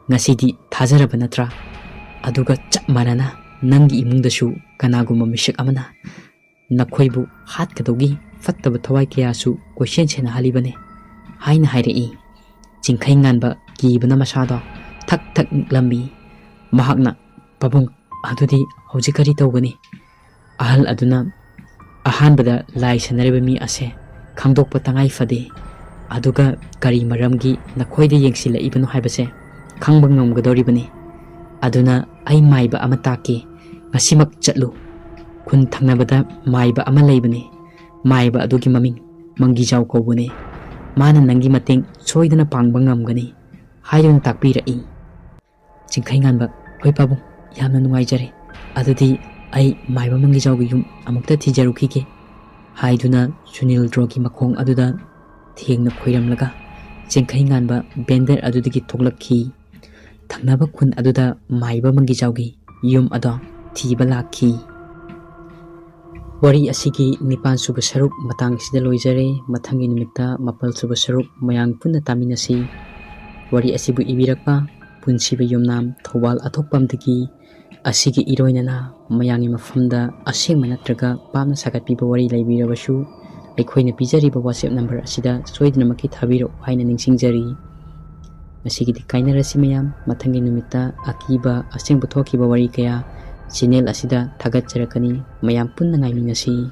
ꯉꯁꯤꯗꯤ ꯊꯥꯖꯔꯕ ꯅꯠꯇ꯭ꯔꯥ? ꯑꯗꯨꯒ ꯆꯞ ꯃꯥꯟꯅꯅ ꯅꯪꯒꯤ ꯏꯃꯨꯡꯗꯁꯨ ꯀꯅꯥꯒꯨꯝꯕ ꯃꯤꯁꯛ ꯑꯃꯅ ꯅꯈꯣꯏꯕꯨ ꯍꯥꯠꯀꯗꯧꯒꯤ ꯐꯠꯇꯕ ꯊꯋꯥꯏ ꯀꯌꯥꯁꯨ ꯀꯣꯏꯁꯦꯟ ꯁꯦꯟꯅꯍꯜꯂꯤꯕꯅꯤ" ꯍꯥꯏꯅ ꯍꯥꯏꯔꯛꯏ꯫ ꯆꯤꯡꯈꯩ ꯉꯥꯟꯕ ꯀꯤꯕꯅ ꯃꯁꯥꯗꯣ ꯊꯛ ꯊꯛ ꯅꯤꯛꯂꯝꯃꯤ꯫ ꯃꯍꯥꯛꯅ, "ꯄꯥꯕꯨꯡ, ꯑꯗꯨꯗꯤ ꯍꯧꯖꯤꯛ ꯀꯔꯤ ꯇꯧꯒꯅꯤ?" ꯑꯍꯜ ꯑꯗꯨꯅ, "ꯑꯍꯥꯟꯕꯗ ꯂꯥꯏ ꯁꯥꯟꯅꯔꯤꯕ ꯃꯤ ꯑꯁꯦ ꯈꯪꯗꯣꯛꯄ ꯇꯉꯥꯏ ꯐꯗꯦ꯫ ꯑꯗꯨꯒ ꯀꯔꯤ ꯃꯔꯝꯒꯤ ꯅꯈꯣꯏꯗ ꯌꯦꯡꯁꯤꯜꯂꯛꯏꯕꯅꯣ ꯍꯥꯏꯕꯁꯦ ꯈꯪꯕ ꯉꯝꯒꯗꯧꯔꯤꯕꯅꯤ꯫ ꯑꯗꯨꯅ ꯑꯩ ꯃꯥꯏꯕ ꯑꯃ ꯇꯥꯛꯀꯦ꯫ ꯉꯁꯤꯃꯛ ꯆꯠꯂꯨ꯫ ꯈꯨꯟ ꯊꯪꯅꯕꯗ ꯃꯥꯏꯕ ꯑꯃ ꯂꯩꯕꯅꯤ꯫ ꯃꯥꯏꯕ ꯑꯗꯨꯒꯤ ꯃꯃꯤꯡ ꯃꯪꯒꯤꯖꯥꯎ ꯀꯧꯕꯅꯤ꯫ ꯃꯥꯅ ꯅꯪꯒꯤ ꯃꯇꯦꯡ ꯁꯣꯏꯗꯅ ꯄꯥꯡꯕ ꯉꯝꯒꯅꯤ ꯍꯥꯏꯗꯨꯅ ꯇꯥꯛꯄꯤꯔꯛꯏ꯫ ꯆꯤꯡꯈꯩꯉꯥꯟꯕ, "ꯍꯣꯏ ꯄꯥꯕꯨꯡ, ꯌꯥꯝꯅ ꯅꯨꯡꯉꯥꯏꯖꯔꯦ꯫ ꯑꯗꯨꯗꯤ ꯑꯩ ꯃꯥꯏꯕ ꯃꯪꯒꯤꯖꯥꯎꯒꯤ ꯌꯨꯝ ꯑꯃꯨꯛꯇ ꯊꯤꯖꯔꯨꯈꯤꯒꯦ" ꯍꯥꯏꯗꯨꯅ ꯁꯨꯅꯤꯜꯗ꯭ꯔꯣꯒꯤ ꯃꯈꯣꯡ ꯑꯗꯨꯗ ꯊꯦꯡꯅ ꯈꯣꯏꯔꯝꯂꯒ ꯆꯤꯡꯈꯩꯉꯥꯟꯕ ꯕꯦꯟꯗꯔ ꯑꯗꯨꯗꯒꯤ ꯊꯣꯛꯂꯛꯈꯤ꯫ ꯊꯪꯅꯕ ꯈꯨꯟ ꯑꯗꯨꯗ ꯃꯥꯏꯕ ꯃꯪꯒꯤꯖꯥꯎꯒꯤ ꯌꯨꯝ ꯑꯗꯣ ꯊꯤꯕ ꯂꯥꯛꯈꯤ꯫ ꯋꯥꯔꯤ ꯑꯁꯤꯒꯤ ꯅꯤꯄꯥꯟ ꯁꯨꯕ ꯁꯔꯨꯛ ꯃꯇꯥꯡ ꯑꯁꯤꯗ ꯂꯣꯏꯖꯔꯦ꯫ ꯃꯊꯪꯒꯤ ꯅꯨꯃꯤꯠꯇ ꯃꯥꯄꯜ ꯁꯨꯕ ꯁꯔꯨꯛ ꯃꯌꯥꯝ ꯄꯨꯟꯅ ꯇꯥꯃꯤꯟꯅꯁꯤ꯫ ꯋꯥꯔꯤ ꯑꯁꯤꯕꯨ ꯏꯕꯤꯔꯛꯄ ꯄꯨꯟꯁꯤꯕ ꯌꯨꯝꯅꯥꯝ, ꯊꯧꯕꯥꯜ ꯑꯊꯣꯛꯄꯝꯗꯒꯤ꯫ ꯑꯁꯤꯒꯤ ꯏꯔꯣꯏꯅꯅ ꯃꯌꯥꯝꯒꯤ ꯃꯐꯝꯗ ꯑꯁꯦꯡꯕ ꯅꯠꯇ꯭ꯔꯒ ꯄꯥꯞꯅ ꯁꯥꯒꯠꯄꯤꯕ ꯋꯥꯔꯤ ꯂꯩꯕꯤꯔꯕꯁꯨ, ꯑꯩꯈꯣꯏꯅ ꯄꯤꯖꯔꯤꯕ WhatsApp number ꯑꯁꯤꯗ ꯁꯣꯏꯗꯅꯃꯛꯀꯤ ꯊꯥꯕꯤꯔꯛꯎ ꯍꯥꯏꯅ ꯅꯤꯡꯁꯤꯡꯖꯔꯤ꯫ ꯉꯁꯤꯒꯤꯗꯤ ꯀꯥꯏꯅꯔꯁꯤ ꯃꯌꯥꯝ꯫ ꯃꯊꯪꯒꯤ ꯅꯨꯃꯤꯠꯇ ꯑꯀꯤꯕ ꯑꯁꯦꯡꯕ ꯊꯣꯛꯈꯤꯕ ꯋꯥꯔꯤ ꯀꯌꯥ channel ꯑꯁꯤꯗ ꯊꯥꯒꯠꯆꯔꯛꯀꯅꯤ꯫ ꯃꯌꯥꯝ ꯄꯨꯟꯅ ꯉꯥꯏꯃꯤꯟꯅꯁꯤ꯫